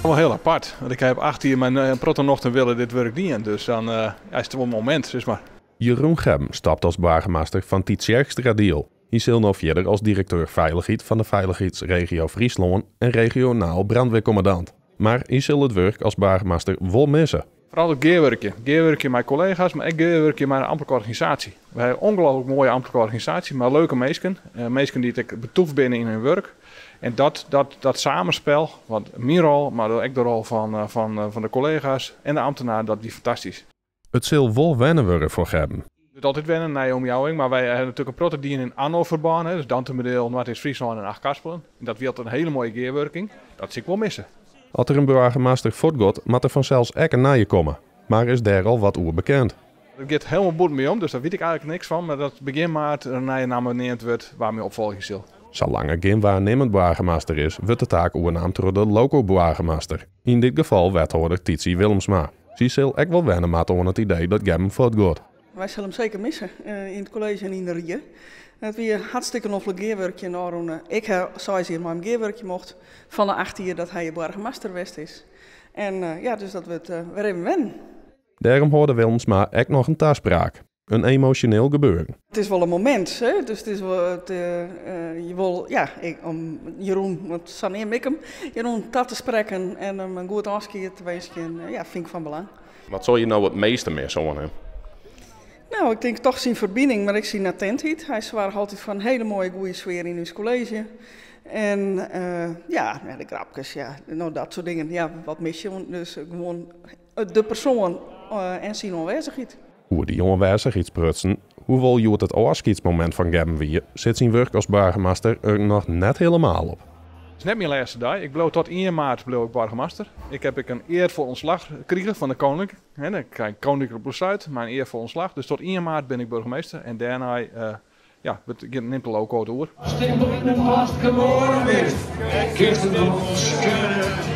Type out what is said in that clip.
Wol hiel apart, want ik ha 8 jier mei in protte nocht en wille dit wurk dien, dus dan is it wol in momint, sis mar. Jeroen Gebben stapt as boargemaster fan Tytsjerksteradiel. Hy sil no fierder as direkteur Feilichheid fan de Feilichheidsregio Fryslân en regionaal brandweerkommandant. Mar hy sil it wurk as boargemaster wol misse. Foaral it gearwurkjen. Gearwurkjen mei kollega's, mar ek gearwurkjen mei de amtlike organisaasje. Wy hawwe in ongelooflik moaie amtlike organisaasje mei leuke minsken. Minsken dy't ek betûft binne yn hun wurk. En dat, dat, dat samenspel, want myn rol, mar ek de rol fan, fan, fan de kollega's en de ambtenaren, dat wie fantastysk. It sil wol wenne wurde foar Gebben. It wurdt altyd wenne, nije omjouwing, mar wy hawwe natuerlik in protte dien yn ANNO-ferbân, dus Dantumadiel, Noardeast-Fryslân en Achtkarspelen. En dat wie altyd in hiele moaie gearwurking. Dat sil ik wol misse. As der in boargemaster fuortgiet, moat der fansels ek in nije komme. Mar is dêr al wat oer bekend? It giet hielendal bûten my om, dus dêr wit ik eigentlik niks fan. Mar dat begjin maart der in nije namme neamd wurdt wa't my opfolgje sil. Salang't der gjin waarnimmend boargemaster is, wurdt de taak oernaam troch de loko-boargemaster. Yn dit gefal wethâlder Tytsy Willemsma. Sy sil ek wol wenne moatte oan it idee dat Gebben fuortgiet. Wy sille him seker misse yn it kolleezje en yn de rie. It wie hartstikke noflik gearwurkjen de ôfrûne. Ik ha 6 jier mei him gearwurkje mocht, fan de 8 jier dat hy boargemaster west is. En ja, dus dat wurdt wer even wennen. Dêrom hâlde Willemsma ek noch in taspraak. In emosjoneel gebeuren. It is wol in momint, hè? Dus it is wol, it, je wol, ja, ik, om Jeroen, want sa neam ik him, Jeroen ta te sprekken en him in goed ôfskied te winskjen, ja, fyn ik fan belang. Wat sil je no it measte misse oan him? Nou, ik tink toch syn ferbining, mar ek syn attintheid. Hy soarge altyd foar in hiele moaie, goede sfear yn ús kolleezje. En ja, de grapkes, ja, no dat soart dingen. Ja, wat mis je? Dus gewoan de persoan en syn oanwêzichheid. Oer dy oanwêzichheid sprutsen, hoewol hjoed it ôfskiedsmomint fan Gebben wie, sit syn wurk as boargemaster der noch net hielendal op. It is net myn lêste dei. Ik bliuw tot 1 maart bliuw ik boargemaster. Ik ha ek in earfol ûntslach krigen fan de koning. Dan krij ik koninklik besluit, mei in earfol ûntslach. Dus tot 1 maart bin ik burgemeester en dêrnei ja, nimt de loko it oer. Ast yn 'e past geboren bist, kinst it wol skunne.